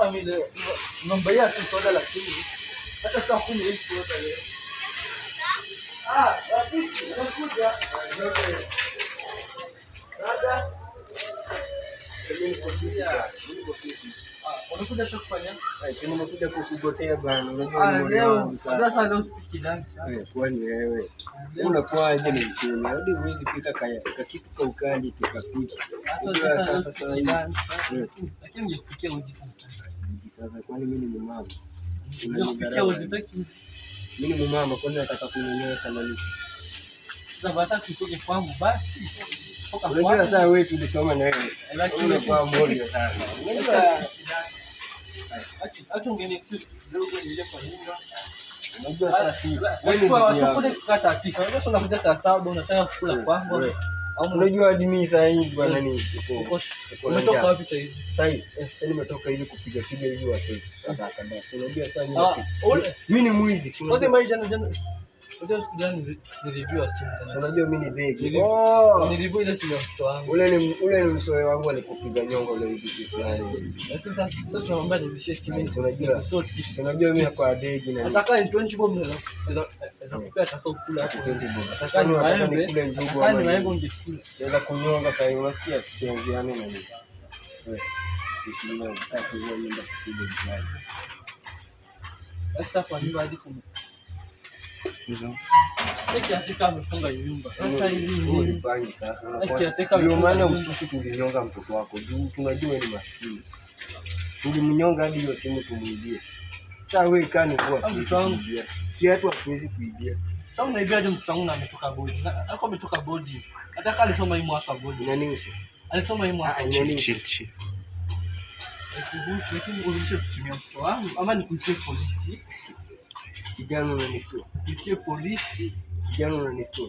Mimi nimembaia tu soda lakini hata saa 10 hivi soda leo. Ah, rafiki, unakuja. Dada. Unakuja sasa kufanya? Nimekuja kukugotea bana. Unajua Ah, ni moyo leo wangu sasa. sasa leo sipiki dhambi sana. Eh, kwani wewe unakuwaje na mchele? Hadi huwezi pika kaya kakitu ka ukali tukapika. Unajua Sasa sasa sasa hivi sasa lakini ningekupikia uji. Sasa kwani mimi ni mumama? Ningekupikia uji taki. Mimi ni mumama, kwani nataka kunyonyesha nani? Sasa basi sitoke kwangu basi. Toka Unajua kwangu. sasa wewe tulisoma na wewe. Lakini Unakuwa moyo sana. Unajua acha ungeni kidogo niende kwa nyumba. Unajua sasa si wewe ni ndugu yangu. Kufika saa 9. Unajua sasa unakuja saa 7 unataka kukula kwangu. Wewe. Au Unajua hadi mimi sasa hivi bwana ni uko uko na umetoka njaa. wapi sasa hivi? Sasa hivi sasa nimetoka hivi kupiga piga hivi wase kadhaa kadhaa. Si unajua sasa mimi Ah, ule mimi ni mwizi. Si wote unajua maisha jana jana. Unajua siku jana nilibiwa simu si jana. unajua mimi ni begi. Oh, Oh, nilibiwa ile simu ya mtoto wangu. ule ni msoe wangu alikupiga nyongo ule hivi fulani. Lakini sasa sasa tunamwambia nirudishie simu. Si unajua Sio kitu. si unajua mimi kwa begi na Nataka ni 20 bob naweza kupea atakao kula hapo. Nataka Nataka ni maembe. nikule njugu Nataka ama ni maembe nini. ungekula. Naweza kunyonga sasa hivi unasikia tusianziane na nini. Wewe. Nikinyonga sasa kwa nyumba kupiga jirani. Sasa kwa nyumba hadi kum. Cheki Afrika amefunga nyumba. Sasa hivi Huo ni nini? pangi sasa. Ati ateka Ndio maana mfunga nyumba. usiku tulinyonga mtoto wako juu tunajua ni maskini. Tulimnyonga hadi hiyo simu tumuibie. Sasa wewe kani kwa Mtoto wangu. kiatu hatuwezi kuibia. Sasa unaibia aje mtoto wangu na ametoka bodi? Ako ametoka bodi. Hata kama alisoma hii mwaka bodi. Inanihusu. Alisoma hii mwaka. Ah, inanihusu. Chill, chill. Haikuhusu, lakini urudishe simu ya mtoto wangu ama nikuitie polisi. Kijana unanistua. Nikuitie polisi. Kijana unanistua.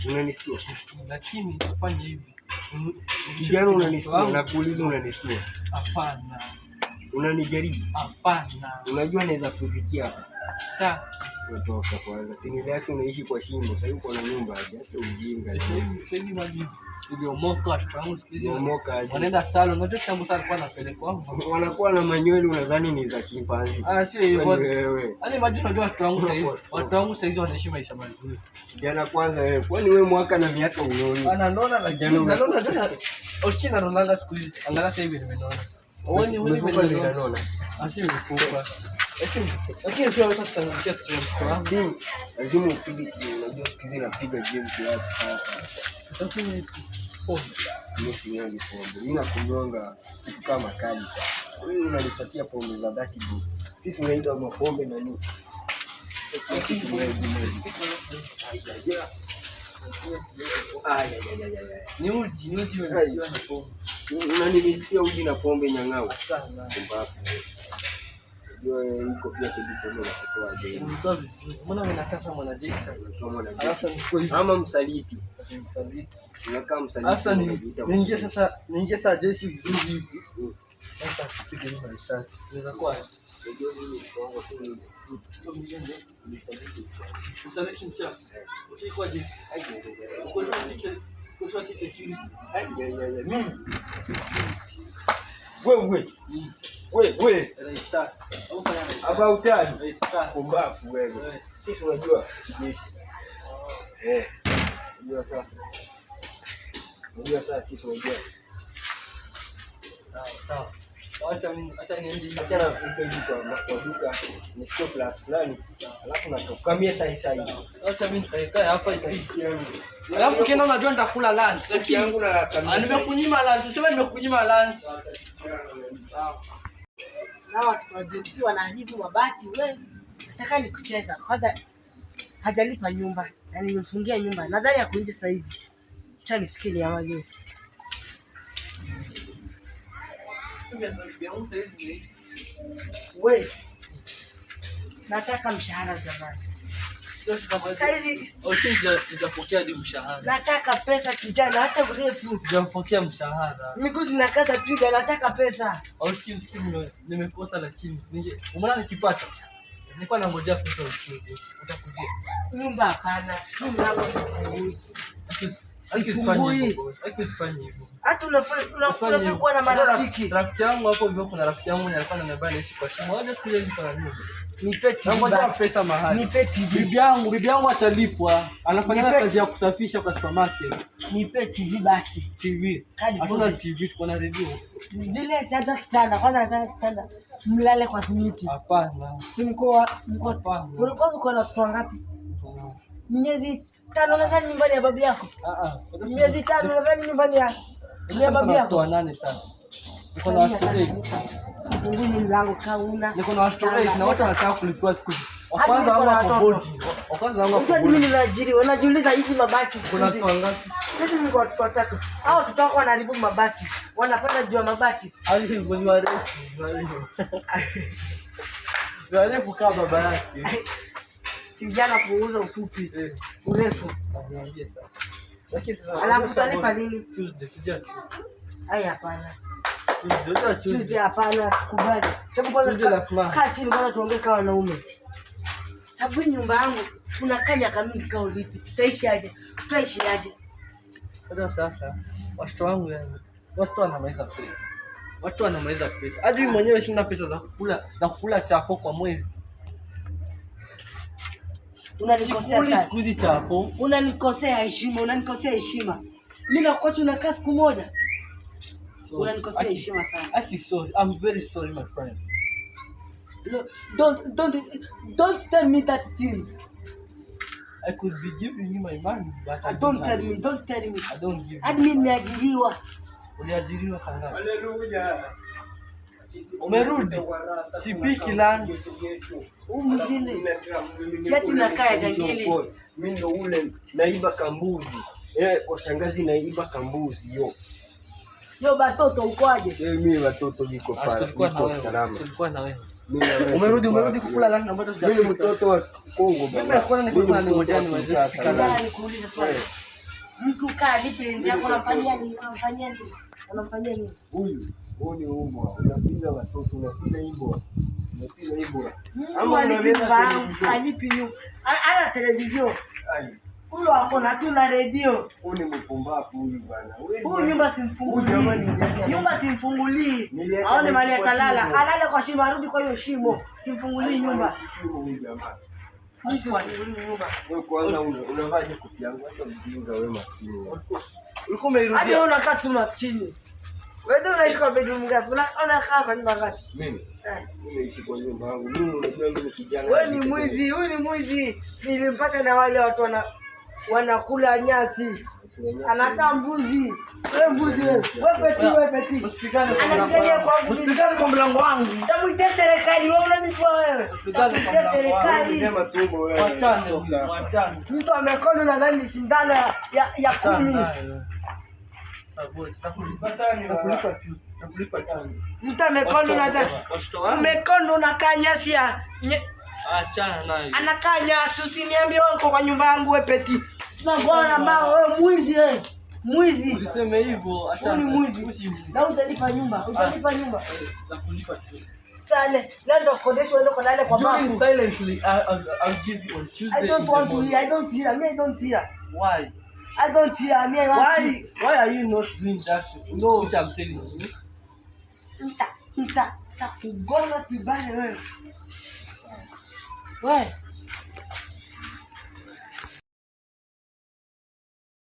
Unanistua. Lakini fanya hivi. Urudishe Kijana simu ya mtoto unanistua. wangu. Nakuuliza unanistua. Hapana. Unanijaribu. Hapana. Unajua naweza kuzikia hapa. Sitaki. Unatoka kwanza. Sinile yake unaishi kwa shimo. Sasa uko na nyumba aje? Acha ujinga. Sasa hivi sasa hivi maji iliomoka watoto wangu siku hizi Iliomoka aje? wanaenda salon. Unajua kitambo sana alikuwa anapelekwa. Wanakuwa na manywele unadhani ni za chimpanzee. Ah, sio hivyo. Kwani wewe. Yaani imagine unajua watoto wangu sasa hizi, watoto wangu sasa hizi wanaishi maisha mazuri. Kijana kwanza wewe. Kwani wewe mwaka na miaka unoni? Ananona lakini Kijana nanona jana. Usikii nanonanga siku hizi. Angalia sasa hivi nimenona. Uone uone Mifupa ndio nimenona. inanona. Asi mifupa. Lakini pia sasa tutarudishia tu mtoto wangu. Lazima lazima upige kile. Unajua siku hizi napiga gym kiasi sasa. Lakini pombe. Mimi sinywangi pombe. Mimi nakunywanga kitu kama kali sana. Wewe unanipatia pombe za dhati bu. Sisi tunaitwa mapombe na nini? Sisi tunaitwa Ay, ay, ay, ay, ay. Ni uji umepikiwa na pombe. Unanimixia uji na pombe nyang'au. Sana. Pumbavu. Unajua hii kofia kitu pombe na kutoa je. Umetoa vizuri. Mbona unakaa kama mwanajeshi sasa? Unakaa mwanajeshi. Alafu nikuwe hivi. Ama msaliti. Msaliti. Unakaa msaliti. Sasa ni unajiita niingie msaliti. sasa, niingie sasa jeshi vizuri hivi. Sasa tupige nyuma risasi. Inaweza kuwa Unajua mimi mkongo tu ni msaliti. msaliti mchafu. Ukikuwa jeshi. Ai, ai, ai, ai. Uko uko security. Ai, ai, ai, ai. Mimi. Wewe. Wewe. Raista. Au fanya raista. About time. Raista. Pumbavu wewe. Sisi tunajua jeshi. Eh. Unajua sasa. Unajua sasa sisi tunajua. Sawa sawa. Acha mimi acha niende. Acha na fika hivi kwa duka nichukue plus fulani alafu natoka mie sahi sahi. Acha mimi nikae hapa hivi. Alafu ukienda unajua nitakula lunch. Lakini yangu na Ah, nimekunyima lunch. Sema nimekunyima lunch. Na watu wa Gen Z wanaharibu mabati we. Nataka ni kucheza. Kwanza hajalipa nyumba na nimemfungia nyumba. Nadhani ako nje sasa hivi. Acha nifikie ni amaje. We. Nataka mshahara jamani. Sasa hivi Sijapokea hadi mshahara. nataka pesa kijana, hata urefu. Sijapokea mshahara. Miguu zinakaza twiga, nataka pesa. Au sikii nimekosa lakini umeona nikipata. Nilikuwa nangojea pesa usiku. Utakujia. Nyumba hapana. Mimi mlango sifungui. Sifungui. Usifanye hivyo. Hata unafaa kuwa na marafiki. Rafiki yangu hapo hivyo, kuna rafiki yangu mwenye alikuwa ananiambia anaishi kwa shimo. Wacha siku ile niko na nyumba. Nipe TV Nangoja basi. pesa mahali. Nipe TV. Bibi yangu atalipwa. Anafanya Nipe- kazi ya kusafisha kwa supermarket. Nipe TV basi. TV. Kadi Hatuna pozi. TV, tuko na radio. Zile chaza kitanda. Kwanza nataka kitanda. Mlale kwa simiti. Hapana. Si mko mko Hapana. ulikuwa uko na watoto wangapi? Miezi 5 nadhani nyumbani ya babu yako. Ah ah. Miezi 5 nadhani nyumbani ya babu Watoto yako. wanane sasa. Niko na watoto 8. Sifungui mlango kauna. Niko na watoto 8 na wote wanataka kulipiwa siku hizi. Wa Hadi kwanza niko na wangu wako watoto. bodi. Wa kwanza wangu wako Unajua mimi bodi. ninaajiri, wanajiuliza hizi mabati siku Kuna hizi. watu wangapi? Sisi ni watoto watatu. Hao watoto wako wanaharibu mabati. Wanapanda juu ya mabati. Hadi ni warefu, ni warefu. Ni warefu kama baba yake. Kijana punguza ufupi. Eh, Urefu. niambie sasa. Lakini sasa Alafu utalipa lini? Tuesday, tuja Tuesday. Ai, hapana. Tuesday, tuja Tuesday Tuesday. hapana, sikubali. Sababu kwanza Tuesday last month. kaa chini kwanza tuongee kama wanaume. Sababu hii nyumba yangu unakaa miaka mingi kaa ulipi. Tutaishi aje? Tutaishi aje? Sasa watoto wangu yani, watu wanamaliza pesa. Watu wanamaliza pesa. Hadi mimi mwenyewe sina pesa za kukula chapo kwa mwezi. Unanikosea Sikuli sana. siku hizi chapo. Unanikosea heshima, unanikosea heshima. Mimi nakuacha unakaa siku moja. Sorry. Unanikosea Aki- heshima sana. Aki, sorry. I'm very sorry, my friend. No, don't tell me that thing. I could be giving you my money, but I Don't tell have me, it. don't tell me. I don't give you. Hadi mimi nimeajiriwa. Uliajiriwa saa ngapi? Haleluya. Umerudi? Sipiki lunch. Huu mwingine. Kiatu inakaa ya jangili. Mimi ndo ule naiba kambuzi. Eh, kwa shangazi naiba kambuzi yo. Yo batoto ukoaje? Eh, mimi watoto niko Ah, pale, tulikuwa na niko wewe. salama. Tulikuwa na wewe. Mimi na wewe Umerudi tulikuwa umerudi wapi? kukula lunch na bado Mimi ni sijapika. mtoto wa Kongo baba. Mimi nakuona Mimi ni nilikuwa mtoto wa nangoja niweze Kinshasa, kupika baba. Nataka nikuulize swali. Eh. Mtu kaa lipe rent yako unamfanyia nini? Unamfanyia nini? Unamfanyia nini? Huyu ni umbwa, unapiga watoto, unapiga imbwa. Unapiga imbwa. Mtu Ama alipi unaleta nyumba yangu, television. alipi nyumba. Ana television. Ai, Huyo ako na tu na redio. huyu ni mpumbavu huyu bana. Wewe Huyu nyumba simfungulii. Huyu jamani niliacha- Nyumba simfungulii. Niliacha Aone mahali naishi kwa atalala. shimo. Alale kwa shimo, arudi kwa hiyo shimo. Simfungulii nyumba. Huyu jamaa. Mimi simfungulii nyumba. Wewe kwanza unavaje kofia yangu? Acha mjinga wewe maskini. Ulikuwa Hadi umeirudia. wewe unakaa tu maskini. Wewe unaishi kwa bedroom ngapi? Unakaa kwa nyumba ngapi? Mimi Eh. mimi naishi kwa nyumba yangu. Mimi unajua mimi ni kijana. Wewe ni mwizi, huyu ni mwizi. Nilimpata na wale watu wanakula nyasi. Anakaa mbuzi. Wewe mbuzi wewe. Wewe petit, wewe petit. Usipigane kwa mlango Anapigania wangu. kwangu. Usipigane kwa mlango wangu. Tamuitia serikali, wewe unanijua wewe. Usipigane kwa Tamuitia mlango wangu. serikali. Sema tumbo wewe. Wachane huyu, wachane. Mtu amekonda nadhani ni shindano ya 10. Takulipa Tuesday, takulipa Tuesday. Mtu amekonda nadhani. Watoto wangu. Umekonda unakaa nyasi ya Achana nayo. anakaa nyasi, usiniambie wewe uko kwa nyumba yangu wewe petit. Sasa bwana ambao wewe mwizi wewe. Mwizi. Usiseme hivyo, achana. Huyu ni mwizi. Usi mwizi. Na utalipa nyumba, utalipa nyumba. Nakulipa Tuesday. Sale, leo ndo kodesha uende kulala kwa Do it babu. silently. I'll give you on Tuesday. I don't in the want to morning. hear, I don't hear, me I don't hear. Why? I don't hear, me I want Why? Why are you not doing that? No, which I'm telling you. Nita, nita, nitakugonga kibale wewe. Wewe.